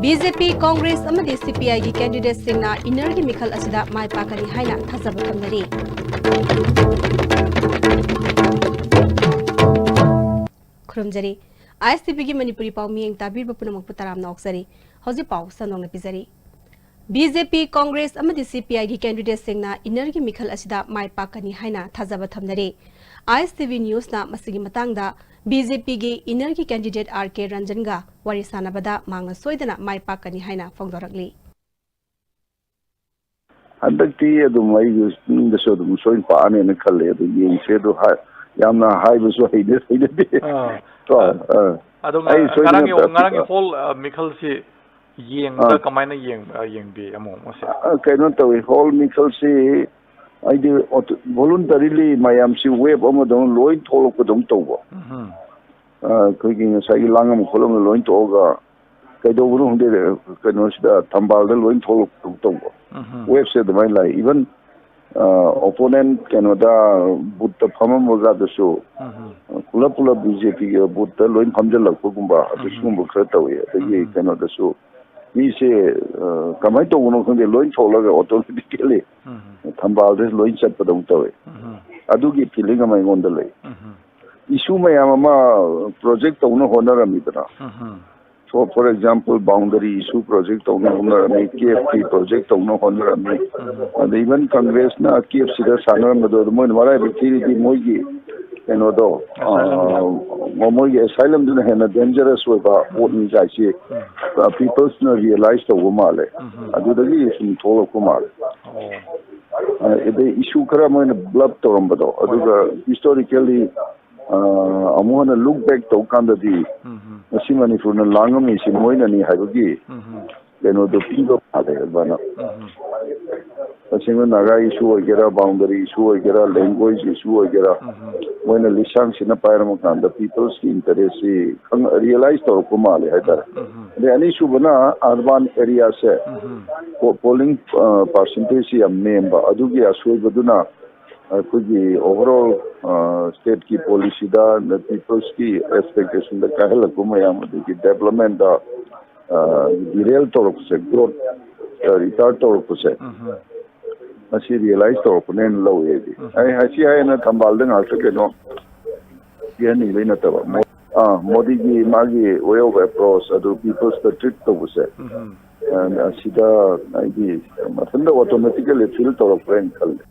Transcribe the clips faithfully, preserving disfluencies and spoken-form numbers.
B J ꯄꯤ, ꯀꯣꯡꯒ꯭ꯔꯦꯁ ꯑꯃꯗꯤ ꯁꯤ ꯄꯤ ꯑꯥꯏꯒꯤ ꯀꯦꯟꯗꯤꯗꯦꯠꯁꯤꯡꯅ ꯏꯟꯅꯔꯒꯤ ꯃꯤꯈꯜ ꯑꯁꯤꯗ ꯃꯥꯏ ꯄꯥꯛꯀꯅꯤ ꯍꯥꯏꯅ ꯊꯥꯖꯕ ꯊꯝꯅꯔꯤ꯫ ꯈꯨꯔꯨꯝꯖꯔꯤ꯫ ꯑꯥꯏ ꯑꯦꯁ ꯇꯤ ꯚꯤꯒꯤ ꯃꯅꯤꯄꯨꯔꯤ ꯄꯥꯎ ꯃꯤꯠꯌꯦꯡ ꯇꯥꯕꯤꯔꯤꯕ ꯄꯨꯝꯅꯃꯛꯄꯨ ꯇꯔꯥꯝꯅ ꯑꯣꯛꯆꯔꯤ꯫ ꯍꯧꯖꯤꯛ ꯄꯥꯎ ꯁꯟꯗꯣꯛꯅ ꯄꯤꯖꯔꯤ꯫ ꯕꯤ ꯖꯦ ꯄꯤ, ꯀꯣꯡꯒ꯭ꯔꯦꯁ ꯑꯃꯗꯤ ꯁꯤ ꯄꯤ ꯑꯥꯏꯒꯤ ꯀꯦꯟꯗꯤꯗꯦꯠꯁꯤꯡꯅ ꯏꯟꯅꯔꯒꯤ ꯃꯤꯈꯜ ꯑꯁꯤꯗ ꯃꯥꯏ ꯄꯥꯛꯀꯅꯤ ꯍꯥꯏꯅ ꯊꯥꯖꯕ ꯊꯝꯅꯔꯤ꯫ ꯑꯥꯏ ꯑꯦꯁ ꯇꯤ ꯚꯤ ꯅ꯭ꯌꯨꯁꯅ ꯃꯁꯤꯒꯤ ꯃꯇꯥꯡꯗ ꯕꯤ ꯖꯦ ꯄꯤꯒꯤ ꯏꯟꯅꯔꯒꯤ ꯀꯦꯟꯗꯤꯗꯦꯠ ꯑꯥꯔ ꯀꯦ ꯔꯟꯖꯟꯒ ꯋꯥꯔꯤ ꯁꯥꯟꯅꯕꯗ ꯃꯍꯥꯛꯅ ꯁꯣꯏꯗꯅ ꯃꯥꯏ ꯄꯥꯛꯀꯅꯤ ꯍꯥꯏꯅ ꯐꯣꯡꯗꯣꯔꯛꯂꯤ꯫ ꯍꯟꯗꯛꯇꯤ ꯑꯗꯨꯝ ꯑꯩꯒꯤ ꯄꯨꯛꯅꯤꯡꯗꯁꯨ ꯑꯗꯨꯝ ꯁꯣꯏꯅ ꯄꯥꯛꯑꯅꯦꯅ ꯈꯜꯂꯦ꯫ ꯑꯗꯨ ꯌꯦꯡꯁꯦ꯫ ꯑꯗꯨ ꯍꯥꯏ-, ꯌꯥꯝꯅ ꯍꯥꯏꯕꯁꯨ ꯍꯩꯅ-, ꯍꯩꯅꯗꯦ꯫ ꯑꯥ, ꯀꯣ? ꯑꯥ꯫ ꯑꯥ꯫ ꯑꯗꯣ ꯑꯩ ꯉ-, ꯁꯣꯏꯗꯅ ꯉꯔꯥꯡꯒꯤ, ꯄꯥꯛꯄꯤ-, ꯉꯔꯥꯡꯒꯤ ꯑꯥ꯫ ꯍꯣꯜ, ꯑ, ꯃꯤꯈꯜꯁꯤ ꯌꯦꯡꯕꯗ ꯑꯥ꯫ ꯀꯃꯥꯏꯅ ꯌꯦꯡ-, ꯑ, ꯌꯦꯡꯕꯤ ꯑꯃꯨꯛ ꯃꯁꯦ? ꯑ, ꯀꯩꯅꯣ ꯇꯧꯏ, ꯍꯣꯜ ꯃꯤꯈꯜꯁꯤ ꯑꯩꯗꯤ ꯑꯣꯇꯣ-, ꯚꯣꯂꯨꯟꯇꯔꯤꯂꯤ ꯃꯌꯥꯝꯁꯤ ꯋꯦꯕ ꯑꯃꯗꯧꯅ ꯂꯣꯏ ꯊꯣꯛꯂꯛꯄꯗꯧꯅ ꯇꯧꯕ꯫ ꯎꯝꯍꯨꯝ꯫ ꯑ, ꯑꯩꯈꯣꯏꯒꯤ ꯉꯁꯥꯏꯒꯤ ꯂꯥꯡꯉꯝ ꯈꯣꯠꯂꯝꯅ ꯂꯣꯏ ꯊꯣꯛꯑꯒ ꯀꯩꯗꯧꯕꯅꯣ ꯈꯪꯗꯦ, ꯀꯩꯅꯣꯁꯤꯗ ꯊꯝꯕꯥꯜꯗ ꯂꯣꯏ ꯊꯣꯛꯂꯛꯄꯗꯧꯅ ꯇꯧꯕ꯫ ꯎꯝꯍꯨꯝ꯫ ꯋꯦꯕꯁꯦ ꯑꯗꯨꯃꯥꯏꯅ ꯂꯥꯛꯏ꯫ Even, ꯑ, ꯑꯣꯄꯣꯅꯦꯟꯠ ꯀꯩꯅꯣꯗ ꯕꯨꯠꯇ ꯐꯝꯃꯝꯕꯒꯗꯨꯁꯨ ꯎꯝꯍꯨꯝ꯫ ꯄꯨꯂꯞ ꯄꯨꯂꯞ ꯕꯤ ꯖꯦ ꯄꯤꯒꯤ ꯕꯨꯠꯇ ꯂꯣꯏ ꯐꯝꯖꯜꯂꯛꯄꯒꯨꯝꯕ, ꯑꯗꯨ ꯎꯝꯍꯨꯝ꯫ ꯁꯤꯒꯨꯝꯕ ꯈꯔ ꯇꯧꯏ꯫ ꯑꯗꯒꯤ ꯎꯝꯍꯨꯝ꯫ ꯀꯩꯅꯣꯗꯁꯨ ꯃꯤꯁꯦ, ꯑ, ꯀꯃꯥꯏꯅ ꯇꯧꯕꯅꯣ ꯈꯪꯗꯦ, ꯂꯣꯏ ꯊꯣꯛꯂꯒ ꯑꯣꯇꯣꯃꯦꯇꯤꯀꯦꯜꯂꯤ ꯎꯝꯍꯨꯝ꯫ ꯊꯝꯕꯥꯜꯗ ꯂꯣꯏ ꯆꯠꯄꯗꯧꯅ ꯇꯧꯋꯦ꯫ ꯎꯝꯍꯨꯝ꯫ ꯑꯗꯨꯒꯤ ꯐꯤꯂꯤꯡ ꯑꯃ ꯑꯩꯉꯣꯟꯗ ꯂꯩ꯫ ꯎꯝꯍꯨꯝ꯫ ꯏꯁꯨ ꯃꯌꯥꯝ ꯑꯃ ꯄ꯭ꯔꯣꯖꯦꯛ ꯇꯧꯅ ꯍꯣꯠꯅꯔꯝꯃꯤꯗꯅ꯫ ꯎꯝꯍꯨꯝ꯫ For, for example, boundary issue project ꯇꯧꯅ ꯍꯣꯠꯅꯔꯝꯃꯤ, ꯀꯦꯞꯀꯤ ꯄ꯭ꯔꯣꯖꯦꯛ ꯇꯧꯅ ꯍꯣꯠꯅꯔꯝꯃꯤ꯫ ꯎꯝ꯫ ꯑꯗ even ꯀꯪꯒ꯭ꯔꯦꯁꯅ ꯀꯦꯞꯁꯤꯗ ꯁꯥꯟꯅꯔꯝꯕꯗꯣ, ꯑꯗꯨ ꯃꯣꯏꯅ ꯃꯔꯥꯏꯕꯛ ꯊꯤꯔꯤꯗꯤ ꯃꯣꯏꯒꯤ ꯀꯩꯅꯣꯗꯣ, ꯑ, ꯑꯦꯁꯥꯏꯂꯝꯗꯣ꯫ ꯃꯣꯏꯒꯤ ꯑꯦꯁꯥꯏꯂꯝꯗꯨꯅ ꯍꯦꯟꯅ ꯗꯦꯟꯖꯔꯁ ꯑꯣꯏꯕ ꯎꯝ꯫ ꯄꯣꯠꯅꯤ ꯀꯥꯏꯁꯤ, ꯎꯝ꯫ ꯑ, ꯄꯤꯄꯜꯁꯅ ꯔꯤꯌꯦꯂꯥꯏꯁ ꯇꯧꯕ ꯃꯥꯜꯂꯦ꯫ ꯎꯝ꯫ ꯑꯗꯨꯗꯒꯤ ꯁꯨꯝ ꯊꯣꯛꯂꯛꯄ ꯃꯥꯜꯂꯦ꯫ ꯑꯣ꯫ ꯑ, ꯑꯗꯩ ꯏꯁꯨ ꯈꯔ ꯃꯣꯏꯅ ꯕ꯭ꯂꯐ ꯇꯧꯔꯝꯕꯗꯣ, ꯍꯣꯏ꯫ ꯑꯗꯨꯒ ꯍꯤꯁꯇꯣꯔꯤꯀꯦꯜꯂꯤ ꯑ, ꯑꯃꯨꯛ ꯍꯟꯅ ꯂꯨꯛ ꯕꯦꯛ ꯇꯧ ꯀꯥꯟꯗꯗꯤ ꯎꯝ, ꯎꯝ꯫ ꯉꯁꯤ ꯃꯅꯤꯄꯨꯔꯅ ꯂꯥꯡꯉꯝꯃꯤꯁꯤ ꯃꯣꯏꯅꯅꯤ ꯍꯥꯏꯕꯒꯤ ꯎꯝ, ꯎꯝ꯫ ꯀꯩꯅꯣꯗꯣ ꯄꯤꯕ ꯃꯥꯜꯂꯦ ꯑꯗꯨꯃꯥꯏꯅ꯫ ꯎꯝ, ꯎꯝ꯫ ꯇꯁꯦꯡꯅ ꯅꯥꯒꯥ ꯏꯁꯨ ꯑꯣꯏꯒꯦꯔꯥ, ꯕꯥꯎꯟꯗꯔꯤ ꯏꯁꯨ ꯑꯣꯏꯒꯦꯔꯥ, ꯂꯦꯡꯒ꯭ꯋꯦꯖ ꯏꯁꯨ ꯑꯣꯏꯒꯦꯔꯥ, ꯎꯝ, ꯎꯝ꯫ ꯃꯣꯏꯅ ꯂꯤꯁꯥꯡꯁꯤꯟꯅ ꯄꯥꯏꯔꯝꯃ ꯀꯥꯟꯗ ꯄꯤꯄꯜꯁꯀꯤ ꯏꯟꯇꯔꯦꯁꯁꯤ ꯈꯪ-, ꯔꯤꯌꯦꯂꯥꯏꯁ ꯇꯧꯔꯛꯄ ꯃꯥꯜꯂꯦ ꯍꯥꯏꯇꯥꯔꯦ꯫ ꯎꯝ, ꯎꯝ꯫ ꯑꯗꯩ ꯑꯅꯤꯁꯨꯕꯅ ꯑꯔꯕꯥꯟ ꯑꯦꯔꯤꯌꯥꯁꯦ ꯎꯝ, ꯎꯝ꯫ ꯄꯣ-, ꯄꯣꯂꯤꯡ, ꯑ, ꯄꯥꯔꯁꯦꯟꯇꯦꯖꯁꯤ ꯌꯥꯝ ꯅꯦꯝꯕ, ꯑꯗꯨꯒꯤ ꯑꯁꯣꯏꯕꯗꯨꯅ ꯑꯩꯈꯣꯏꯒꯤ ꯑꯣꯚꯔꯑꯣꯜ, ꯑ, ꯁ꯭ꯇꯦꯠꯀꯤ ꯄꯣꯂꯤꯁꯤꯗ, ꯄꯤꯄꯜꯁꯀꯤ ꯑꯦꯛꯁꯄꯦꯛꯇꯦꯁꯟꯗ ꯀꯥꯏꯍꯜꯂꯛꯄ ꯃꯌꯥꯝ, ꯑꯗꯒꯤ ꯗꯦꯕꯂꯞꯃꯦꯟꯗ ꯗꯤꯔꯦꯜ ꯇꯧꯔꯛꯄꯁꯦ, ꯒ꯭ꯔꯣꯠ ꯔꯤꯇꯥꯔꯠ ꯇꯧꯔꯛꯄꯁꯦ, ꯎꯝ꯫ ꯃꯁꯤ ꯔꯤꯌꯦꯂꯥꯏꯁ ꯇꯧꯔꯛꯄꯅꯦꯅ ꯂꯧꯋꯦ ꯑꯩꯗꯤ꯫ ꯎꯝ꯫ ꯑꯩ ꯍꯥꯏꯁꯤ ꯍꯥꯏꯅ ꯊꯝꯕꯥꯜꯗ ꯉꯥꯛꯇ ꯀꯩꯅꯣ ꯄꯤꯍꯟꯅꯤꯡꯕꯩ ꯅꯠꯇꯕ꯫ ꯃꯣ-, ꯑꯥ, ꯃꯣꯗꯤꯒꯤ ꯃꯥꯒꯤ ꯋꯦ ꯑꯣꯐ ꯑꯦꯄ꯭ꯔꯣꯆ, ꯑꯗꯨ ꯄꯤꯄꯜꯁꯇ ꯇ꯭ꯔꯤꯠ ꯇꯧꯕꯁꯦ, ꯎꯝ꯫ ꯑ, ꯑꯁꯤꯗ ꯑꯩꯗꯤ ꯃꯊꯟꯇ ꯑꯣꯇꯣꯃꯦꯇꯤꯀꯦꯜꯂꯤ ꯐꯤꯜ ꯇꯧꯔꯛꯄ꯭ꯔꯥ ꯍꯥꯏꯅ ꯈꯜꯂꯦ꯫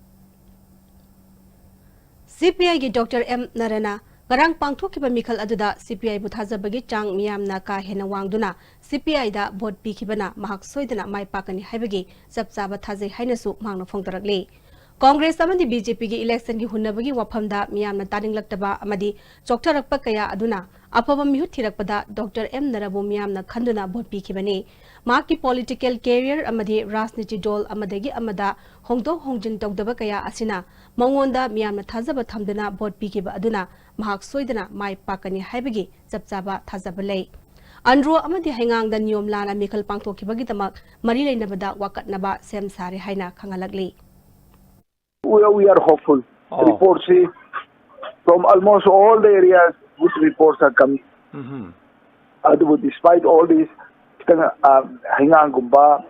ꯁꯤ ꯄꯤ ꯑꯥꯏꯒꯤ ꯗꯣꯛꯇꯔ ꯑꯦꯝ ꯅꯔꯅ ꯉꯔꯥꯡ ꯄꯥꯡꯊꯣꯛꯈꯤꯕ ꯃꯤꯈꯜ ꯑꯗꯨꯗ ꯁꯤ ꯄꯤ ꯑꯥꯏꯕꯨ ꯊꯥꯖꯕꯒꯤ ꯆꯥꯡ ꯃꯤꯌꯥꯝꯅ ꯀꯥ ꯍꯦꯟꯅ ꯋꯥꯡꯗꯨꯅ ꯁꯤ ꯄꯤ ꯑꯥꯏꯗ ꯚꯣꯠ ꯄꯤꯈꯤꯕꯅ ꯃꯍꯥꯛ ꯁꯣꯏꯗꯅ ꯃꯥꯏ ꯄꯥꯛꯀꯅꯤ ꯍꯥꯏꯕꯒꯤ ꯆꯞ ꯆꯥꯕ ꯊꯥꯖꯩ ꯍꯥꯏꯅꯁꯨ ꯃꯍꯥꯛꯅ ꯐꯣꯡꯗꯣꯔꯛꯂꯤ꯫ ꯀꯣꯡꯒ꯭ꯔꯦꯁ ꯑꯃꯗꯤ ꯕꯤ ꯖꯦ ꯄꯤꯒꯤ ꯏꯂꯦꯛꯁꯟꯒꯤ ꯍꯨꯟꯅꯕꯒꯤ ꯋꯥꯐꯝꯗ ꯃꯤꯌꯥꯝꯅ ꯇꯥꯅꯤꯡꯂꯛꯇꯕ ꯑꯃꯗꯤ ꯆꯣꯛꯊꯔꯛꯄ ꯀꯌꯥ ꯑꯗꯨꯅ ꯑꯐꯕ ꯃꯤꯍꯨꯠ ꯊꯤꯔꯛꯄꯗ ꯗꯣꯛꯇꯔ ꯑꯦꯝ ꯅꯔꯕꯨ ꯃꯤꯌꯥꯝꯅ ꯈꯟꯗꯨꯅ ꯚꯣꯠ ꯄꯤꯈꯤꯕꯅꯤ꯫ ꯃꯍꯥꯛꯀꯤ ꯄꯣꯂꯤꯇꯤꯀꯦꯜ ꯀꯦꯔꯤꯌꯔ ꯑꯃꯗꯤ ꯔꯥꯖꯅꯤꯇꯤ ꯗꯣꯜ ꯑꯃꯗꯒꯤ ꯑꯃꯗ ꯍꯣꯡꯗꯣꯛ ꯍꯣꯡꯖꯤꯟ ꯇꯧꯗꯕ ꯀꯌꯥ ꯑꯁꯤꯅ ꯃꯉꯣꯟꯗ ꯃꯤꯌꯥꯝꯅ ꯊꯥꯖꯕ ꯊꯝꯗꯨꯅ ꯚꯣꯠ ꯄꯤꯈꯤꯕ ꯑꯗꯨꯅ ꯃꯍꯥꯛ ꯁꯣꯏꯗꯅ ꯃꯥꯏ ꯄꯥꯛꯀꯅꯤ ꯍꯥꯏꯕꯒꯤ ꯆꯞ ꯆꯥꯕ ꯊꯥꯖꯕ ꯂꯩ꯫ ꯑꯟꯗ꯭ꯔꯣ ꯑꯃꯗꯤ ꯍꯩꯉꯥꯡꯗ ꯅꯤꯌꯣꯝ ꯂꯥꯟꯅ ꯃꯤꯈꯜ ꯄꯥꯡꯊꯣꯛꯈꯤꯕꯒꯤꯗꯃꯛ ꯃꯔꯤ ꯂꯩꯅꯕꯗ ꯋꯥꯀꯠꯅꯕ ꯁꯦꯝ ꯁꯥꯔꯦ ꯍꯥꯏꯅ ꯈꯪꯍꯜꯂꯛꯂꯤ꯫ We are, we are hopeful. ꯑꯣ꯫ Report ꯁꯤ from almost all the areas, good reports are coming. ꯎꯝꯍꯨꯝ꯫ ꯑꯗꯨꯕꯨ despite all this, ꯈꯤꯇꯪ, ꯑ, ꯍꯩꯉꯥꯡꯒꯨꯝꯕ,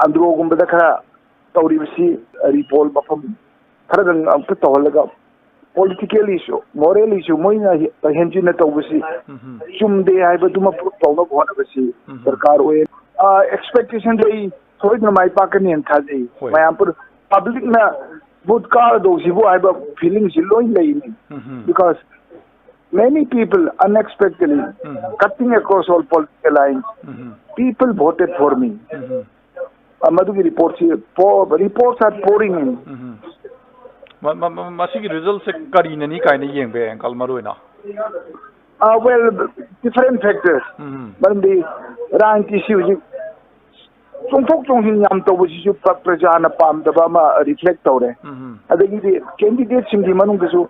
ꯑꯟꯗ꯭ꯔꯣꯒꯨꯝꯕꯗ ꯈꯔ ꯇꯧꯔꯤꯕꯁꯤ, ꯔꯤꯄꯣꯜ ꯃꯐꯝ ꯈꯔꯗꯪ ꯑꯝꯇ ꯇꯧꯍꯜꯂꯒ, ꯄꯣꯂꯤꯇꯤꯀꯦꯜ ꯏꯁꯨ, ꯃꯣꯔꯦꯜ ꯏꯁꯨ ꯃꯣꯏꯅ ꯍꯦ-, ꯍꯦꯟꯖꯤꯟꯅ ꯇꯧꯕꯁꯤ ꯎꯝꯍꯨꯝ꯫ ꯆꯨꯝꯗꯦ ꯍꯥꯏꯕꯗꯨꯃ ꯄ꯭ꯔꯨꯐ ꯇꯧꯅꯕ ꯍꯣꯠꯅꯕꯁꯤ ꯎꯝꯍꯨꯝ꯫ ꯗꯔꯀꯥꯔ ꯑꯣꯏ꯫ ꯑ, ꯑꯦꯛꯁꯄꯦꯛꯇꯦꯁꯟꯗꯤ ꯑꯩ ꯁꯣꯏꯗꯅ ꯃꯥꯏ ꯄꯥꯛꯀꯅꯤꯅ ꯊꯥꯖꯩ꯫ ꯍꯣꯏ꯫ ꯃꯌꯥꯝ ꯄꯨꯝꯅ-, ꯄꯕ꯭ꯂꯤꯛꯅ ꯚꯣꯠ ꯀꯥꯔꯗꯧꯁꯤꯕꯨ ꯍꯥꯏꯕ ꯐꯤꯂꯤꯡꯁꯤ ꯂꯣꯏ ꯂꯩꯅꯤ꯫ ꯎꯝꯍꯨꯝ꯫ Because many people unexpectedly, um. Cutting across all political lines, um. People voted for me. ꯎꯝ꯫ ꯑ, ꯃꯗꯨꯒꯤ ꯔꯤꯄꯣꯔꯠꯁꯤ ꯄꯣ-, reports are pouring in. ꯎꯝ꯫ ꯃ-, ꯃ-, ꯃ-, ꯃꯁꯤꯒꯤ ꯔꯤꯖꯜꯁꯦ ꯀꯔꯤꯅꯅꯤ ꯀꯥꯏꯅ ꯌꯦꯡꯕ ꯌꯥꯏ, ꯑꯪꯀꯜ, ꯃꯔꯨ ꯑꯣꯏꯅ? ꯑ, well, different factors. ꯎꯝ꯫ ꯃꯔꯝꯗꯤ ꯔꯥꯖꯅꯤꯇꯤꯁꯤ ꯍꯧꯖꯤꯛ ꯆꯣꯡꯊꯣꯛ ꯆꯣꯡꯁꯤꯟ ꯌꯥꯝ ꯇꯧꯕꯁꯤꯁꯨ ꯄ-, ꯄ꯭ꯔꯖꯥꯅ ꯄꯥꯝꯗꯕ ꯑꯃ ꯔꯤꯐ꯭ꯂꯦꯛ ꯇꯧꯔꯦ꯫ ꯎꯝ꯫ ꯑꯗꯒꯤꯗꯤ ꯀꯦꯟꯗꯤꯗꯦꯠꯁꯤꯡꯒꯤ ꯃꯅꯨꯡꯗꯁꯨ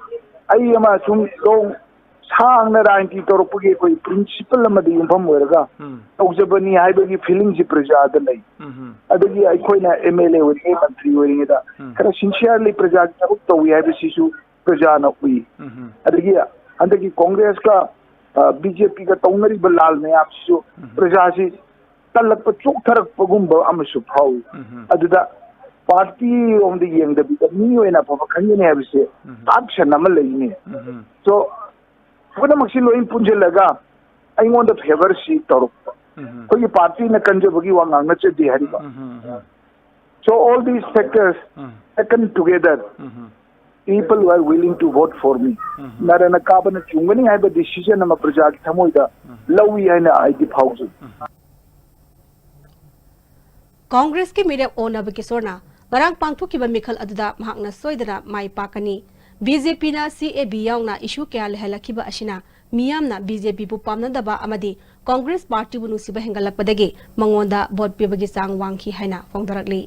ꯑꯩ ꯑꯃ ꯁꯨꯝ ꯂꯣꯡ ꯁꯥꯡꯅ ꯔꯥꯖꯅꯤꯇꯤ ꯇꯧꯔꯛꯄꯒꯤ ꯑꯩꯈꯣꯏ ꯄ꯭ꯔꯤꯟꯁꯤꯄꯜ ꯑꯃꯗ ꯌꯨꯝꯐꯝ ꯑꯣꯏꯔꯒ ꯎꯝ꯫ ꯇꯧꯖꯕꯅꯤ ꯍꯥꯏꯕꯒꯤ ꯐꯤꯂꯤꯡꯁꯤ ꯄ꯭ꯔꯖꯥꯗ ꯂꯩ꯫ ꯎꯝ꯫ ꯑꯗꯒꯤ ꯑꯩꯈꯣꯏꯅ ꯑꯦꯝ ꯑꯦꯜ ꯑꯦ ꯑꯣꯏꯔꯤꯉꯩ, ꯃꯟꯇ꯭ꯔꯤ ꯑꯣꯏꯔꯤꯉꯩꯗ ꯎꯝ꯫ ꯈꯔ ꯁꯤꯟꯁꯤꯌꯔꯂꯤ ꯄ꯭ꯔꯖꯥꯒꯤ ꯊꯕꯛ ꯇꯧꯏ ꯍꯥꯏꯕꯁꯤꯁꯨ ꯄ꯭ꯔꯖꯥꯅ ꯎꯏ꯫ ꯎꯝ꯫ ꯑꯗꯒꯤ ꯍꯟꯗꯛꯀꯤ ꯀꯣꯡꯒ꯭ꯔꯦꯁꯀ, ꯑ, ꯕꯤ ꯖꯦ ꯄꯤꯒ ꯇꯧꯅꯔꯤꯕ ꯂꯥꯜ ꯃꯌꯥꯝꯁꯤꯁꯨ ꯎꯝ꯫ ꯄ꯭ꯔꯖꯥꯁꯤ ꯇꯜꯂꯛꯄ, ꯆꯣꯛꯊꯔꯛꯄꯒꯨꯝꯕ ꯑꯃꯁꯨ ꯐꯥꯎꯏ꯫ ꯎꯝ꯫ ꯑꯗꯨꯗ ꯄꯥꯔꯇꯤ ꯔꯣꯝꯗ ꯌꯦꯡꯗꯕꯤꯗ ꯃꯤ ꯑꯣꯏꯅ ꯑꯐꯕ ꯈꯟꯒꯅꯤ ꯍꯥꯏꯕꯁꯦ, ꯎꯝ, ꯇꯥꯛꯁꯟ ꯑꯃ ꯂꯩꯅꯦ꯫ ꯎꯝ꯫ So, ꯄꯨꯝꯅꯃꯛꯁꯤ ꯂꯣꯏ ꯄꯨꯟꯁꯤꯜꯂꯒ ꯑꯩꯉꯣꯟꯗ ꯐꯦꯚꯔꯁꯤ ꯇꯧꯔꯛꯄ꯫ ꯎꯝ꯫ ꯑꯩꯈꯣꯏꯒꯤ ꯄꯥꯔꯇꯤꯅ ꯀꯟꯖꯕꯒꯤ ꯋꯥ ꯉꯥꯡꯅꯖꯗꯦ ꯍꯥꯏꯔꯤꯕ꯫ ꯎꯝ, ꯎꯝ, ꯎꯝ꯫ So all these factors um. Taken together, um. People were willing to vote for me. ꯎꯝ꯫ ꯅꯔꯥꯅ ꯀꯥꯕꯅ ꯆꯨꯝꯒꯅꯤ ꯍꯥꯏꯕ decision ꯑꯃ ꯄ꯭ꯔꯖꯥꯒꯤ ꯊꯃꯣꯏꯗ ꯎꯝ꯫ ꯂꯧꯏ ꯍꯥꯏꯅ ꯑꯩꯗꯤ ꯐꯥꯎꯖꯩ꯫ ꯎꯝ꯫ ꯀꯣꯡꯒ꯭ꯔꯦꯁꯀꯤ ꯃꯤꯔꯦꯞ ꯑꯣꯅꯕ ꯀꯤꯁꯣꯔꯅ ꯉꯔꯥꯡ ꯄꯥꯡꯊꯣꯛꯈꯤꯕ ꯃꯤꯈꯜ ꯑꯗꯨꯗ ꯃꯍꯥꯛꯅ ꯁꯣꯏꯗꯅ ꯃꯥꯏ ꯄꯥꯛꯀꯅꯤ꯫ ꯕꯤ ꯖꯦ ꯄꯤꯅ ꯁꯤ ꯑꯦ ꯕꯤ ꯌꯥꯎꯅ issue ꯀꯌꯥ ꯂꯩꯍꯜꯂꯛꯈꯤꯕ ꯑꯁꯤꯅ ꯃꯤꯌꯥꯝꯅ ꯕꯤ ꯖꯦ ꯄꯤꯕꯨ ꯄꯥꯝꯅꯗꯕ ꯑꯃꯗꯤ ꯀꯣꯡꯒ꯭ꯔꯦꯁ ꯄꯥꯔꯇꯤꯕꯨ ꯅꯨꯡꯁꯤꯕ ꯍꯦꯟꯒꯠꯂꯛꯄꯗꯒꯤ ꯃꯉꯣꯟꯗ vote ꯄꯤꯕꯒꯤ ꯆꯥꯡ ꯋꯥꯡꯈꯤ ꯍꯥꯏꯅ ꯐꯣꯡꯗꯣꯔꯛꯂꯤ꯫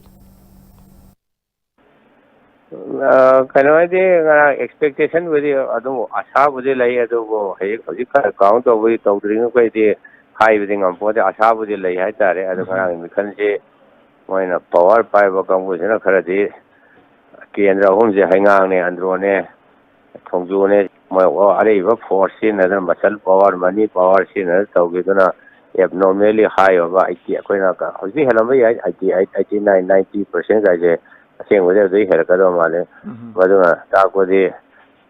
ꯑ, ꯀꯩꯅꯣ ꯍꯥꯏꯗꯤ ꯉꯔꯥꯡ expectationꯕꯨꯗꯤ ꯑꯗꯨꯝ ꯑꯁꯥꯕꯨꯗꯤ ꯂꯩ, ꯑꯗꯨꯕꯨ ꯍꯧꯖꯤꯛ, ꯍꯧꯖꯤꯛ ꯈꯔ count ꯇꯧꯕꯗꯤ ꯇꯧꯗ꯭ꯔꯤꯉꯩꯗꯤ ꯍꯥꯏꯕꯗꯤ ꯉꯝꯄꯣꯠꯇꯦ, ꯑꯁꯥꯕꯨꯗꯤ ꯂꯩ ꯍꯥꯏꯇꯥꯔꯦ꯫ ꯑꯗꯣ ꯎꯝ꯫ ꯉꯔꯥꯡꯒꯤ ꯃꯤꯈꯜꯁꯦ ꯃꯣꯏꯅ power ꯄꯥꯏꯕ ꯀꯥꯡꯕꯨꯁꯤꯅ ꯈꯔꯗꯤ ꯀꯦꯟꯗ꯭ꯔ ꯑꯍꯨꯝꯁꯦ ꯍꯩꯉꯥꯡꯅꯦ, ꯑꯟꯗ꯭ꯔꯣꯅꯦ, ꯊꯣꯡꯖꯨꯅꯦ, ꯃꯣꯏ ꯑꯔꯩꯕ force ꯁꯤꯖꯤꯟꯅꯗꯅ, muscle power, money power ꯁꯤꯖꯤꯟꯅꯗꯅ ꯇꯧꯈꯤꯗꯨꯅ abnormally high ꯑꯣꯏꯕ eighty, ꯑꯩꯈꯣꯏꯅ ꯍꯧꯖꯤꯛ ꯍꯦꯜꯂꯝꯕ ꯌꯥꯏ, eighty eight, eighty nine, ninety percent ꯀꯥꯏꯁꯦ ꯑꯁꯦꯡꯕꯗꯤ ꯑꯗꯨꯗꯩ ꯍꯦꯜꯂꯛꯀꯗꯕ ꯃꯥꯜꯂꯦ꯫ ꯎꯝ꯫ ꯃꯗꯨꯅ ꯇꯥꯛꯄꯗꯤ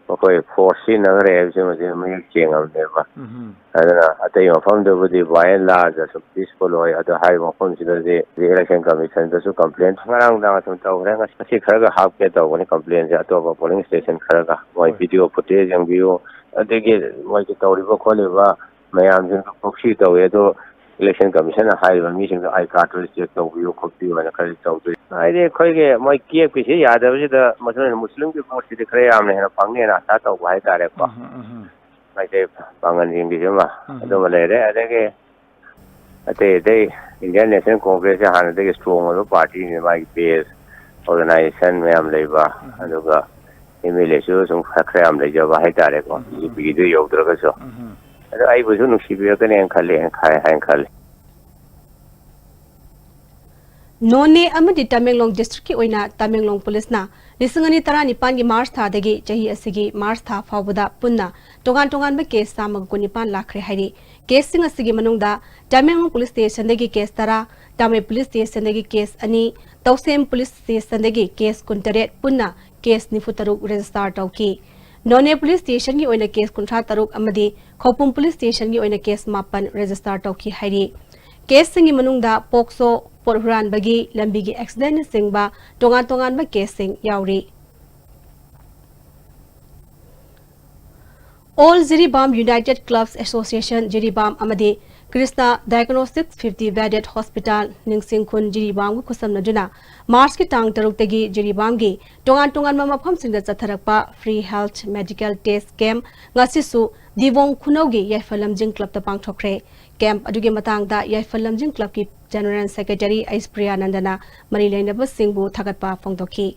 ꯃꯈꯣꯏ force ꯁꯤꯖꯤꯟꯅꯈ꯭ꯔꯦ ꯍꯥꯏꯕꯁꯤꯃꯗꯤ ꯃꯌꯦꯛ ꯁꯦꯡꯉꯕꯅꯦꯕ꯫ ꯎꯝ꯫ ꯑꯗꯨꯅ ꯑꯇꯩ ꯃꯐꯝꯗꯕꯨꯗꯤ by and large ꯑꯁꯨꯝ peaceful ꯑꯣꯏ꯫ ꯑꯗꯣ ꯍꯥꯏꯔꯤꯕ ꯃꯐꯝꯁꯤꯗꯗꯤ Election Commissionꯗꯁꯨ complain ꯉꯔꯥꯡ ꯅꯨꯡꯗꯥꯡ ꯑꯁꯨꯝ ꯇꯧꯈ꯭ꯔꯦ꯫ ꯉꯁꯤ ꯈꯔꯒ ꯍꯥꯞꯀꯦ ꯇꯧꯕꯅꯤ complainꯁꯦ ꯑꯇꯣꯞꯄ polling station ꯈꯔꯒ꯫ ꯃꯣꯏ ꯍꯣꯏ꯫ Video footage ꯌꯦꯡꯕꯤꯌꯨ, ꯑꯗꯒꯤ ꯃꯣꯏꯒꯤ ꯇꯧꯔꯤꯕ ꯈꯣꯠꯂꯤꯕ ꯃꯌꯥꯝꯁꯤꯡꯗꯣ proxy ꯇꯧꯋꯦ꯫ ꯑꯗꯣ Election Commissionꯅ ꯍꯥꯏꯔꯤꯕ ꯃꯤꯁꯤꯡꯗꯣ I cardꯇꯨ check ꯇꯧꯕꯤꯌꯨ ꯈꯣꯠꯄꯤꯌꯨ ꯍꯥꯏꯅ ꯈꯔꯗꯤ ꯇꯧꯗꯣꯏ꯫ ꯍꯥꯏꯗꯤ ꯑꯩꯈꯣꯏꯒꯤ ꯃꯣꯏ ꯀꯦꯞꯀꯤꯁꯤ ꯌꯥꯗꯕꯁꯤꯗ ꯃꯗꯨꯅ Muslimꯒꯤ voteꯁꯤꯗꯤ ꯈꯔ ꯌꯥꯝꯅ ꯍꯦꯟꯅ ꯐꯪꯅꯤꯅ ꯑꯁꯥ ꯇꯧꯕ ꯍꯥꯏꯇꯥꯔꯦꯀꯣ꯫ ꯎꯝ, ꯎꯝ, ꯎꯝ꯫ ꯃꯩꯇꯩ ꯄꯥꯡꯒꯜꯁꯤꯡꯒꯤꯁꯤꯃ ꯎꯝ꯫ ꯑꯗꯨꯃ ꯂꯩꯔꯦ꯫ ꯑꯗꯒꯤ ꯑꯇꯩ ꯑꯇꯩ Indian National Congressꯁꯦ ꯍꯥꯟꯅꯗꯒꯤ strong ꯑꯣꯏꯕ partyꯅꯤ, ꯃꯥꯒꯤ base, organization ꯃꯌꯥꯝ ꯂꯩꯕ, ꯎꯝ꯫ ꯑꯗꯨꯒ MLAꯁꯨ ꯁꯨꯝ ꯈꯔ, ꯈꯔ ꯌꯥꯝ ꯂꯩꯖꯕ ꯍꯥꯏꯇꯥꯔꯦꯀꯣ꯫ ꯎꯝ꯫ BJPꯒꯤꯗꯨ ꯌꯧꯗ꯭ꯔꯒꯁꯨ꯫ ꯎꯝ꯫ ꯑꯗꯣ ꯑꯩꯕꯨꯁꯨ ꯅꯨꯡꯁꯤꯕꯤꯔꯛꯀꯅꯦꯅ ꯈꯜꯂꯤ, ꯍꯥꯏꯅ ꯈꯜꯂꯤ꯫ ꯅꯣꯅꯦ ꯑꯃꯗꯤ ꯇꯃꯦꯡꯂꯣꯡ ꯗꯤꯁꯇ꯭ꯔꯤꯛꯀꯤ ꯑꯣꯏꯅ ꯇꯃꯦꯡꯂꯣꯡ ꯄꯨꯂꯤꯁꯅ ꯂꯤꯁꯤꯡ ꯑꯅꯤ ꯇꯔꯥꯅꯤꯄꯥꯟꯒꯤ ꯃꯥꯔꯆ ꯊꯥꯗꯒꯤ ꯆꯍꯤ ꯑꯁꯤꯒꯤ ꯃꯥꯔꯆ ꯊꯥ ꯐꯥꯎꯕꯗ ꯄꯨꯟꯅ ꯇꯣꯉꯥꯟ ꯇꯣꯉꯥꯟꯕ ꯀꯦꯁ ꯆꯥꯝꯃꯒ ꯀꯨꯟꯅꯤꯄꯥꯟ ꯂꯥꯛꯈ꯭ꯔꯦ ꯍꯥꯏꯔꯤ꯫ ꯀꯦꯁꯁꯤꯡ ꯑꯁꯤꯒꯤ ꯃꯅꯨꯡꯗ ꯇꯃꯦꯡꯂꯣꯡ ꯄꯨꯂꯤꯁ ꯁ꯭ꯇꯦꯁꯟꯗꯒꯤ ꯀꯦꯁ ꯇꯔꯥ, ꯇꯥꯃꯩ ꯄꯨꯂꯤꯁ ꯁ꯭ꯇꯦꯁꯟꯗꯒꯤ ꯀꯦꯁ ꯑꯅꯤ, ꯇꯧꯁꯦꯝ ꯄꯨꯂꯤꯁ ꯁ꯭ꯇꯦꯁꯟꯗꯒꯤ ꯀꯦꯁ ꯀꯨꯟꯇꯔꯦꯠ, ꯄꯨꯟꯅ ꯀꯦꯁ ꯅꯤꯐꯨ ꯇꯔꯨꯛ ꯔꯦꯖꯤꯁꯇꯥꯔ ꯇꯧꯈꯤ꯫ ꯅꯣꯅꯦ ꯄꯨꯂꯤꯁ ꯁ꯭ꯇꯦꯁꯟꯒꯤ ꯑꯣꯏꯅ ꯀꯦꯁ ꯀꯨꯟꯊ꯭ꯔꯥ ꯇꯔꯨꯛ ꯑꯃꯗꯤ ꯈꯧꯄꯨꯝ ꯄꯨꯂꯤꯁ ꯁ꯭ꯇꯦꯁꯟꯒꯤ ꯑꯣꯏꯅ ꯀꯦꯁ ꯃꯥꯄꯟ ꯔꯦꯖꯤꯁꯇꯥꯔ ꯇꯧꯈꯤ ꯍꯥꯏꯔꯤ꯫ ꯀꯦꯁꯁꯤꯡꯒꯤ ꯃꯅꯨꯡꯗ ꯄꯣꯛꯁꯣ, ꯄꯣꯠ ꯍꯨꯔꯥꯟꯕꯒꯤ, ꯂꯝꯕꯤꯒꯤ ꯑꯦꯛꯁꯤꯗꯦꯟꯅꯆꯤꯡꯕ ꯇꯣꯉꯥꯟ ꯇꯣꯉꯥꯟꯕ ꯀꯦꯁꯁꯤꯡ ꯌꯥꯎꯔꯤ꯫ All Jiribam United Clubs Association Jiribam ꯑꯃꯗꯤ Krishna Diagnostics fifty Bedded Hospital ꯅꯤꯡꯁꯤꯡ ꯈꯨꯟ ꯖꯤꯔꯤꯕꯥꯝꯒ ꯈꯨꯠꯁꯝꯅꯗꯨꯅ ꯃꯥꯔꯆꯀꯤ ꯇꯥꯡ ꯇꯔꯨꯛꯇꯒꯤ ꯖꯤꯔꯤꯕꯥꯝꯒꯤ ꯇꯣꯉꯥꯟ ꯇꯣꯉꯥꯟꯕ ꯃꯐꯝꯁꯤꯡꯗ ꯆꯠꯊꯔꯛꯄ free health medical test camp ꯉꯁꯤꯁꯨ ꯗꯤꯕꯣꯡ ꯈꯨꯅꯧꯒꯤ ꯌꯥꯏꯐ ꯂꯝꯖꯤꯡ ꯀ꯭ꯂꯕꯇ ꯄꯥꯡꯊꯣꯛꯈ꯭ꯔꯦ꯫ ꯀꯦꯝꯞ ꯑꯗꯨꯒꯤ ꯃꯇꯥꯡꯗ ꯌꯥꯏꯐ ꯂꯝꯖꯤꯡ ꯀ꯭ꯂꯕꯀꯤ ꯖꯦꯅꯔꯦꯜ ꯁꯦꯀ꯭ꯔꯦꯇꯔꯤ ꯑꯩꯁ ꯄ꯭ꯔꯤꯌꯥꯅꯟꯗꯅ ꯃꯔꯤ ꯂꯩꯅꯕꯁꯤꯡꯕꯨ ꯊꯥꯒꯠꯄ ꯐꯣꯡꯗꯣꯛꯈꯤ꯫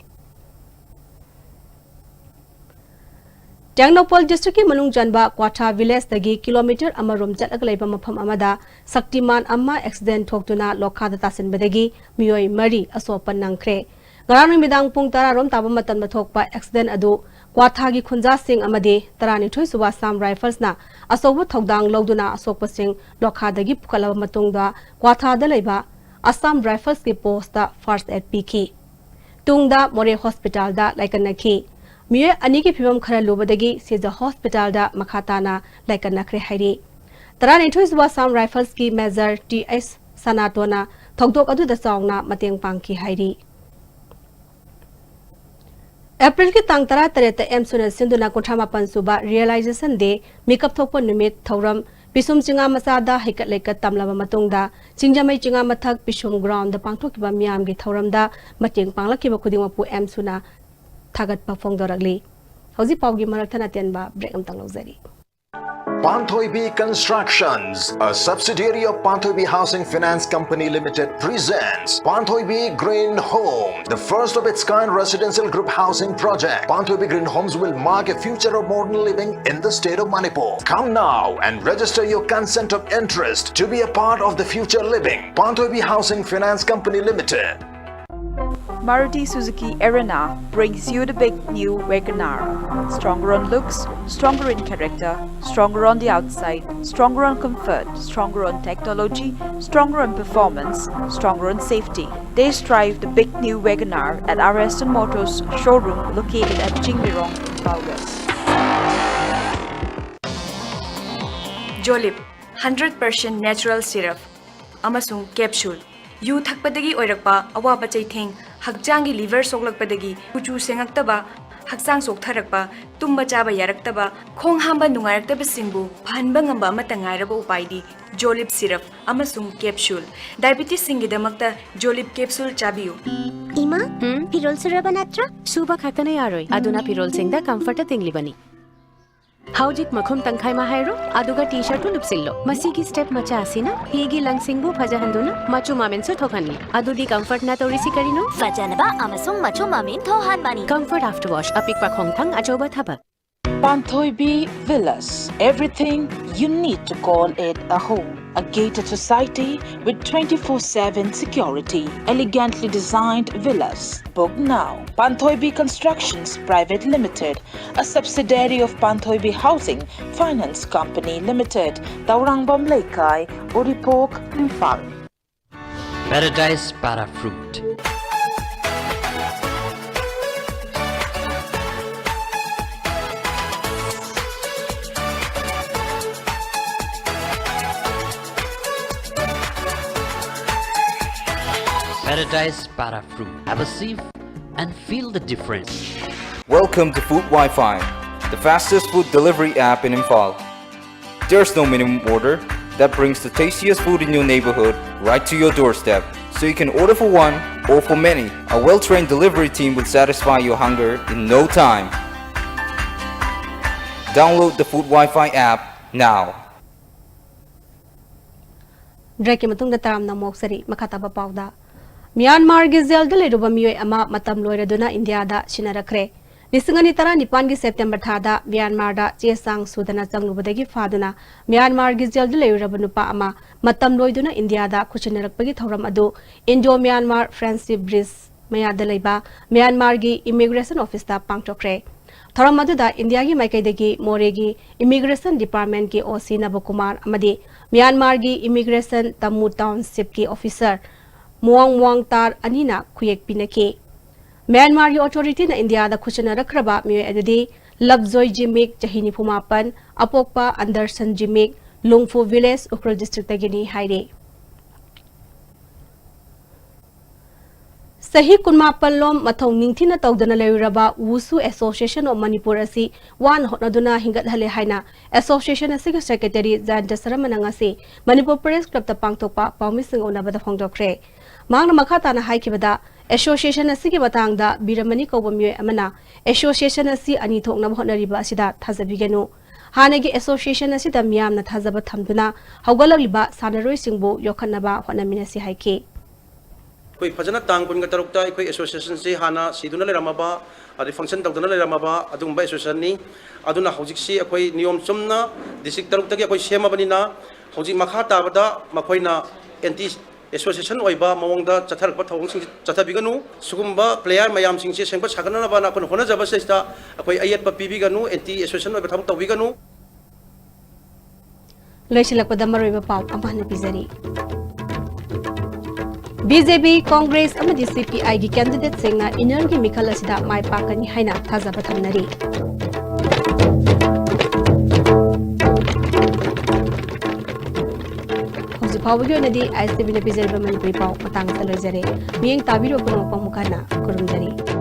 ꯇꯦꯡꯅꯧꯄꯜ ꯗꯤꯁꯇ꯭ꯔꯤꯛꯀꯤ ꯃꯅꯨꯡ ꯆꯟꯕ ꯀ꯭ꯋꯥꯊꯥ ꯚꯤꯂꯦꯖꯇꯒꯤ ꯀꯤꯂꯣꯃꯤꯇꯔ ꯑꯃꯔꯣꯝ ꯆꯠꯂꯒ ꯂꯩꯕ ꯃꯐꯝ ꯑꯃꯗ ꯁꯛꯇꯤꯃꯥꯟ ꯑꯃ ꯑꯦꯛꯁꯤꯗꯦꯟ ꯊꯣꯛꯇꯨꯅ ꯂꯣꯛꯈꯥꯗ ꯇꯥꯁꯤꯟꯕꯗꯒꯤ ꯃꯤꯑꯣꯏ ꯃꯔꯤ ꯑꯁꯣꯛ ꯑꯄꯟ ꯅꯪꯈ꯭ꯔꯦ꯫ ꯉꯔꯥꯡ ꯅꯨꯃꯤꯗꯥꯡ ꯄꯨꯡ ꯇꯔꯥ ꯔꯣꯝ ꯇꯥꯕ ꯃꯇꯝꯗ ꯊꯣꯛꯄ ꯑꯦꯛꯁꯤꯗꯦꯟ ꯑꯗꯨ ꯀ꯭ꯋꯥꯊꯥꯒꯤ ꯈꯨꯟꯖꯥꯁꯤꯡ ꯑꯃꯗꯤ ꯇꯔꯥꯅꯤꯊꯣꯏ ꯁꯨꯕ ꯑꯁꯥꯝ ꯔꯥꯏꯐꯜꯁꯅ ꯑꯆꯧꯕ ꯊꯧꯗꯥꯡ ꯂꯧꯗꯨꯅ ꯑꯁꯣꯛꯄꯁꯤꯡ ꯂꯣꯛꯈꯥꯗꯒꯤ ꯄꯨꯈꯠꯂꯕ ꯃꯇꯨꯡꯗ ꯀ꯭ꯋꯥꯊꯥꯗ ꯂꯩꯕ ꯑꯁꯥꯝ ꯔꯥꯏꯐꯜꯁꯀꯤ ꯄꯣꯁꯇ ꯐꯥꯔꯁ ꯑꯦꯗ ꯄꯤꯈꯤ꯫ ꯇꯨꯡꯗ ꯃꯣꯔꯦ ꯍꯣꯁꯄꯤꯇꯥꯜꯗ ꯂꯥꯏꯀꯠꯅꯈꯤ꯫ ꯃꯤꯑꯣꯏ ꯑꯅꯤꯒꯤ ꯐꯤꯕꯝ ꯈꯔ ꯂꯨꯕꯗꯒꯤ ꯁꯤꯖ ꯍꯣꯁꯄꯤꯇꯥꯜꯗ ꯃꯈꯥ ꯇꯥꯅ ꯂꯥꯏꯀꯠꯅꯈ꯭ꯔꯦ ꯍꯥꯏꯔꯤ꯫ ꯇꯔꯥꯅꯤꯊꯣꯏ ꯁꯨꯕ ꯑꯁꯥꯝ ꯔꯥꯏꯐꯜꯁꯀꯤ ꯃꯦꯖꯔ ꯇꯤ ꯑꯩꯆ ꯁꯅꯥꯇꯣꯅ ꯊꯧꯗꯣꯛ ꯑꯗꯨꯗ ꯆꯥꯎꯅ ꯃꯇꯦꯡ ꯄꯥꯡꯈꯤ ꯍꯥꯏꯔꯤ꯫ ꯑꯦꯄ꯭ꯔꯤꯜꯒꯤ ꯇꯥꯡ ꯇꯔꯥꯇꯔꯦꯠꯇ ꯑꯦꯝꯁꯨꯅ ꯁꯤꯟꯗꯨꯅ ꯀꯨꯟꯊ꯭ꯔꯥ ꯃꯥꯄꯟ ꯁꯨꯕ ꯔꯤꯌꯦꯂꯥꯏꯖꯦꯁꯟ ꯗꯦ ꯃꯤꯀꯞ ꯊꯣꯛꯄ ꯅꯨꯃꯤꯠ ꯊꯧꯔꯝ ꯄꯤꯁꯨꯝ ꯆꯤꯉꯥ ꯃꯆꯥꯗ ꯍꯩꯀꯠ ꯂꯩꯀꯠ ꯇꯝꯂꯕ ꯃꯇꯨꯡꯗ ꯁꯤꯡꯖꯃꯩ ꯆꯤꯉꯥ ꯃꯊꯛ ꯄꯤꯁꯨꯝ ꯒ꯭ꯔꯥꯎꯟꯗ ꯄꯥꯡꯊꯣꯛꯈꯤꯕ ꯃꯤꯌꯥꯝꯒꯤ ꯊꯧꯔꯝꯗ ꯃꯇꯦꯡ ꯄꯥꯡꯂꯛꯈꯤꯕ ꯈꯨꯗꯤꯡꯃꯛꯄꯨ ꯑꯦꯝꯁꯨꯅ ꯊꯥꯒꯠꯄ ꯐꯣꯡꯗꯣꯔꯛꯂꯤ꯫ ꯍꯧꯖꯤꯛ ꯄꯥꯎꯒꯤ ꯃꯔꯛ ꯊꯠꯅ ꯇꯦꯟꯕ ꯕ꯭ꯔꯦꯛ ꯑꯃꯇꯪ ꯂꯧꯖꯔꯤ꯫ Panthoibi Constructions, a subsidiary of Panthoibi Housing Finance Company Limited, presents Panthoibi Green Home, the first of its kind residential group housing project. Panthoibi Green Homes will mark a future of modern living in the state of Manipur. Come now and register your consent of interest to be a part of the future living. Panthoibi Housing Finance Company Limited. Maruti Suzuki Erina brings you the big new WagonR. Stronger on looks, stronger in character, stronger on the outside, stronger on comfort, stronger on technology, stronger on performance, stronger on safety. Test drive the big new WagonR at our Aston Motors showroom located at Chingrong, Imphal West. Jolib, hundred percent natural syrup ꯑꯃꯁꯨꯡ capsule꯫ U ꯊꯛꯄꯗꯒꯤ ꯑꯣꯏꯔꯛꯄ ꯑꯋꯥꯕ ꯆꯩꯊꯦꯡ, ꯍꯛꯆꯥꯡꯒꯤ liver ꯁꯣꯛꯂꯛꯄꯗꯒꯤ ꯀꯨꯆꯨ ꯁꯦꯡꯉꯛꯇꯕ, ꯍꯛꯆꯥꯡ ꯆꯣꯛꯊꯔꯛꯄ, ꯇꯨꯝꯕ ꯆꯥꯕ ꯌꯥꯔꯛꯇꯕ, ꯈꯣꯡ ꯍꯥꯝꯕ ꯅꯨꯡꯉꯥꯏꯔꯛꯇꯕꯁꯤꯡꯕꯨ ꯐꯍꯟꯕ ꯉꯝꯕ ꯑꯃꯠꯇ ꯉꯥꯏꯔꯕ ꯎꯄꯥꯏꯗꯤ Jolib syrup ꯑꯃꯁꯨꯡ capsule꯫ Diabetesꯁꯤꯡꯒꯤꯗꯃꯛꯇ Jolib capsule ꯆꯥꯕꯤꯌꯨ꯫ ꯏꯃꯥ, ꯎꯝ? ꯐꯤꯔꯣꯜ ꯁꯨꯔꯕ ꯅꯠꯇ꯭ꯔꯣ? ꯁꯨꯕ ꯈꯛꯇꯅ ꯌꯥꯔꯣꯏ, ꯑꯗꯨꯅ ꯐꯤꯔꯣꯜꯁꯤꯡꯗ comfortꯇ ꯇꯤꯡꯂꯤꯕꯅꯤ꯫ ꯍꯧꯖꯤꯛ ꯃꯈꯨꯝ ꯇꯪꯈꯥꯏ ꯑꯃ ꯍꯥꯏꯔꯣ, ꯑꯗꯨꯒ T-shirtꯇꯨ ꯂꯨꯞꯁꯤꯜꯂꯣ꯫ ꯃꯁꯤꯒꯤ step ꯃꯆꯥ ꯑꯁꯤꯅ ꯐꯤꯒꯤ ꯂꯪꯁꯤꯡꯕꯨ ꯐꯖꯍꯟꯗꯨꯅ ꯃꯆꯨ ꯃꯃꯦꯟꯁꯨ ꯊꯣꯛꯍꯟꯂꯤ꯫ ꯑꯗꯨꯗꯤ comfortꯅ ꯇꯧꯔꯤꯁꯤ ꯀꯔꯤꯅꯣ? ꯐꯖꯅꯕ ꯑꯃꯁꯨꯡ ꯃꯆꯨ ꯃꯃꯦꯟ ꯊꯣꯛꯍꯟꯕꯅꯤ꯫ Comfort After Wash, ꯑꯄꯤꯛꯄ ꯈꯣꯡꯊꯥꯡ, ꯑꯆꯧꯕ ꯊꯕꯛ꯫ Panthoibi Villas, everything you need to call it a home. A gated society with twenty-four seven security. Elegantly designed villas. Book now. Panthoibi Constructions Private Limited, a subsidiary of Panthoibi Housing Finance Company Limited, Taurangvam Leikai, Uripok, Imphal. Paradise Para Fruit. Paradise Para Fruit. Have a sip and feel the difference. Welcome to Food Wi-Fi, the fastest food delivery app in Imphal. There's no minimum order that brings the tastiest food in your neighborhood right to your doorstep. So you can order for one or for many. A well-trained delivery team will satisfy your hunger in no time. Download the Food Wi-Fi app Now. ꯕ꯭ꯔꯦꯛꯀꯤ ꯃꯇꯨꯡꯗ ꯇꯔꯥꯝꯅ ꯑꯃꯨꯛ ꯑꯣꯛꯆꯔꯤ꯫ ꯃꯈꯥ ꯇꯥꯕ ꯄꯥꯎꯗ, ꯃ꯭ꯌꯥꯟꯃꯥꯔꯒꯤ ꯖꯦꯜꯗ ꯂꯩꯔꯨꯕ ꯃꯤꯑꯣꯏ ꯑꯃ ꯃꯇꯝ ꯂꯣꯏꯔꯗꯨꯅ ꯏꯟꯗꯤꯌꯥꯗ ꯁꯤꯟꯅꯔꯛꯈ꯭ꯔꯦ꯫ ꯂꯤꯁꯤꯡ ꯑꯅꯤ ꯇꯔꯥꯅꯤꯄꯥꯟꯒꯤ ꯁꯦꯞꯇꯦꯝꯕꯔ ꯊꯥꯗ ꯃ꯭ꯌꯥꯟꯃꯥꯔꯗ ꯆꯦ ꯆꯥꯡ ꯁꯨꯗꯅ ꯆꯪꯂꯨꯕꯗꯒꯤ ꯐꯥꯗꯨꯅ ꯃ꯭ꯌꯥꯟꯃꯥꯔꯒꯤ ꯖꯦꯜꯗ ꯂꯩꯔꯨꯔꯕ ꯅꯨꯄꯥ ꯑꯃ ꯃꯇꯝ ꯂꯣꯏꯗꯨꯅ ꯏꯟꯗꯤꯌꯥꯗ ꯈꯨꯠꯁꯤꯟꯅꯔꯛꯄꯒꯤ ꯊꯧꯔꯝ ꯑꯗꯨ ꯏꯟꯗꯣ ꯃ꯭ꯌꯥꯟꯃꯥꯔ ꯐ꯭ꯔꯦꯟꯗꯁꯤꯞ ꯕ꯭ꯔꯤꯖ ꯃꯌꯥꯗ ꯂꯩꯕ ꯃ꯭ꯌꯥꯟꯃꯥꯔꯒꯤ ꯏꯃꯤꯒ꯭ꯔꯦꯁꯟ ꯑꯣꯐꯤꯁꯇ ꯄꯥꯡꯊꯣꯛꯈ꯭ꯔꯦ꯫ ꯊꯧꯔꯝ ꯑꯗꯨꯗ ꯏꯟꯗꯤꯌꯥꯒꯤ ꯃꯥꯏꯀꯩꯗꯒꯤ ꯃꯣꯔꯦꯒꯤ ꯏꯃꯤꯒ꯭ꯔꯦꯁꯟ ꯗꯤꯄꯥꯔꯠꯃꯦꯟꯠꯀꯤ ꯑꯣ ꯁꯤ ꯅꯕꯀꯨꯃꯥꯔ ꯑꯃꯗꯤ ꯃ꯭ꯌꯥꯟꯃꯥꯔꯒꯤ ꯏꯃꯤꯒ꯭ꯔꯦꯁꯟ ꯇꯃꯨ ꯇꯥꯎꯟꯁꯤꯞꯀꯤ ꯑꯣꯐꯤꯁꯔ ꯃꯨꯋꯥꯡ ꯃꯨꯋꯥꯡ ꯇꯥꯔ ꯑꯅꯤꯅ ꯈꯨꯌꯦꯛ ꯄꯤꯅꯈꯤ꯫ ꯃ꯭ꯌꯥꯟꯃꯥꯔꯒꯤ ꯑꯣꯊꯣꯔꯤꯇꯤꯅ ꯏꯟꯗꯤꯌꯥꯗ ꯈꯨꯠꯁꯤꯟꯅꯔꯛꯈ꯭ꯔꯕ ꯃꯤꯑꯣꯏ ꯑꯗꯨꯗꯤ ꯂꯞꯖꯣꯏ ꯖꯤꯃꯤꯛ, ꯆꯍꯤ ꯅꯤꯐꯨ ꯃꯥꯄꯟ, ꯑꯄꯣꯛꯄ ꯑꯟꯗꯔꯁꯟ ꯖꯤꯃꯤꯛ, ꯂꯨꯡꯐꯨ ꯚꯤꯂꯦꯖ, ꯎꯈ꯭ꯔꯨꯜ ꯗꯤꯁꯇ꯭ꯔꯤꯛꯇꯒꯤꯅꯤ ꯍꯥꯏꯔꯤ꯫ ꯆꯍꯤ ꯀꯨꯟꯃꯥꯄꯟ ꯂꯣꯝ ꯃꯊꯧ ꯅꯤꯡꯊꯤꯅ ꯇꯧꯗꯅ ꯂꯩꯔꯨꯔꯕ ꯋꯨꯁꯨ ꯑꯦꯁꯣꯁꯤꯌꯦꯁꯟ ꯑꯣꯐ ꯃꯅꯤꯄꯨꯔ ꯑꯁꯤ ꯋꯥꯅ ꯍꯣꯠꯅꯗꯨꯅ ꯍꯤꯡꯒꯠꯍꯜꯂꯦ ꯍꯥꯏꯅ ꯑꯦꯁꯣꯁꯤꯌꯦꯁꯟ ꯑꯁꯤꯒꯤ ꯁꯦꯀ꯭ꯔꯦꯇꯔꯤ ꯖꯌꯟꯇ ꯁꯔꯃꯅ ꯉꯁꯤ ꯃꯅꯤꯄꯨꯔ ꯄ꯭ꯔꯦꯁ ꯀ꯭ꯂꯕꯇ ꯄꯥꯡꯊꯣꯛꯄ ꯄꯥꯎꯃꯤꯁꯤꯡ ꯎꯅꯕꯗ ꯐꯣꯡꯗꯣꯛꯈ꯭ꯔꯦ꯫ ꯃꯍꯥꯛꯅ ꯃꯈꯥ ꯇꯥꯅ ꯍꯥꯏꯈꯤꯕꯗ, ꯑꯦꯁꯣꯁꯤꯌꯦꯁꯟ ꯑꯁꯤꯒꯤ ꯃꯇꯥꯡꯗ ꯕꯤꯔꯃꯅꯤ ꯀꯧꯕ ꯃꯤꯑꯣꯏ ꯑꯃꯅ ꯑꯦꯁꯣꯁꯤꯌꯦꯁꯟ ꯑꯁꯤ ꯑꯅꯤ ꯊꯣꯛꯅꯕ ꯍꯣꯠꯅꯔꯤꯕ ꯑꯁꯤꯗ ꯊꯥꯖꯕꯤꯒꯅꯨ꯫ ꯍꯥꯟꯅꯒꯤ ꯑꯦꯁꯣꯁꯤꯌꯦꯁꯟ ꯑꯁꯤꯗ ꯃꯤꯌꯥꯝꯅ ꯊꯥꯖꯕ ꯊꯝꯗꯨꯅ ꯍꯧꯒꯠꯂꯛꯂꯤꯕ ꯁꯥꯟꯅꯔꯣꯏꯁꯤꯡꯕꯨ ꯌꯣꯛꯈꯠꯅꯕ ꯍꯣꯠꯅꯃꯤꯟꯅꯁꯤ ꯍꯥꯏꯈꯤ꯫ ꯑꯩꯈꯣꯏ ꯐꯖꯅ ꯇꯥꯡ ꯀꯨꯟꯒ ꯇꯔꯨꯛꯇ ꯑꯩꯈꯣꯏ ꯑꯦꯁꯣꯁꯤꯌꯦꯁꯟꯁꯤ ꯍꯥꯟꯅ ꯁꯤꯗꯨꯅ ꯂꯩꯔꯝꯃꯕ, ꯑꯗꯩ ꯐꯪꯁꯟ ꯇꯧꯗꯅ ꯂꯩꯔꯝꯃꯕ ꯑꯗꯨꯒꯨꯝꯕ ꯑꯦꯁꯣꯁꯤꯌꯦꯁꯟꯅꯤ꯫ ꯑꯗꯨꯅ ꯍꯧꯖꯤꯛꯁꯤ ꯑꯩꯈꯣꯏ ꯅꯤꯌꯣꯝ ꯆꯨꯝꯅ ꯗꯤꯁꯇ꯭ꯔꯤꯛ ꯇꯔꯨꯛꯇꯒꯤ ꯑꯩꯈꯣꯏ ꯁꯦꯝꯃꯕꯅꯤꯅ, ꯍꯧꯖꯤꯛ ꯃꯈꯥ ꯇꯥꯕꯗ ꯃꯈꯣꯏꯅ ꯑꯦꯟꯇꯤ ꯑꯦꯁꯣꯁꯤꯌꯦꯁꯟ ꯑꯣꯏꯕ ꯃꯑꯣꯡꯗ ꯆꯠꯊꯔꯛꯄ ꯊꯧꯑꯣꯡꯁꯤꯡꯁꯤ ꯆꯠꯊꯕꯤꯒꯅꯨ꯫ ꯁꯤꯒꯨꯝꯕ ꯄ꯭ꯂꯦꯌꯥꯔ ꯃꯌꯥꯝꯁꯤꯡꯁꯦ ꯁꯦꯝꯒꯠ ꯁꯥꯒꯠꯅꯅꯕ ꯑꯩꯈꯣꯏꯅ ꯍꯣꯠꯅꯖꯕꯁꯤꯗ ꯑꯩꯈꯣꯏ ꯑꯌꯦꯠꯄ ꯄꯤꯕꯤꯒꯅꯨ, ꯑꯦꯟꯇꯤ ꯑꯦꯁꯣꯁꯤꯌꯦꯁꯟ ꯑꯣꯏꯕ ꯊꯕꯛ ꯇꯧꯕꯤꯒꯅꯨ꯫ ꯂꯣꯏꯁꯤꯜꯂꯛꯄꯗ ꯃꯔꯨꯑꯣꯏꯕ ꯄꯥꯎ ꯑꯃ ꯍꯟꯅ ꯄꯤꯖꯔꯤ꯫ ꯕꯤ ꯖꯦ ꯄꯤ, ꯀꯣꯡꯒ꯭ꯔꯦꯁ ꯑꯃꯗꯤ ꯁꯤ ꯄꯤ ꯑꯥꯏꯒꯤ ꯀꯦꯟꯗꯤꯗꯦꯠꯁꯤꯡꯅ ꯏꯟꯅꯔꯒꯤ ꯃꯤꯈꯜ ꯑꯁꯤꯗ ꯃꯥꯏ ꯄꯥꯛꯀꯅꯤ ꯍꯥꯏꯅ ꯊꯥꯖꯕ ꯊꯝꯅꯔꯤ꯫ ꯍꯧꯖꯤꯛ ꯐꯥꯎꯕꯒꯤ ꯑꯣꯏꯅꯗꯤ ꯑꯥꯏ ꯑꯦꯁ ꯇꯤ ꯚꯤꯅ ꯄꯤꯖꯔꯤꯕ ꯃꯅꯤꯄꯨꯔꯤ ꯄꯥꯎ ꯃꯇꯥꯡ ꯑꯁꯤꯗ ꯂꯣꯏꯖꯔꯦ꯫ ꯃꯤꯠꯌꯦꯡ ꯇꯥꯕꯤꯔꯤꯕ ꯄꯨꯝꯅꯃꯛꯄꯨ ꯑꯃꯨꯛ ꯍꯟꯅ ꯈꯨꯔꯨꯝꯖꯔꯤ꯫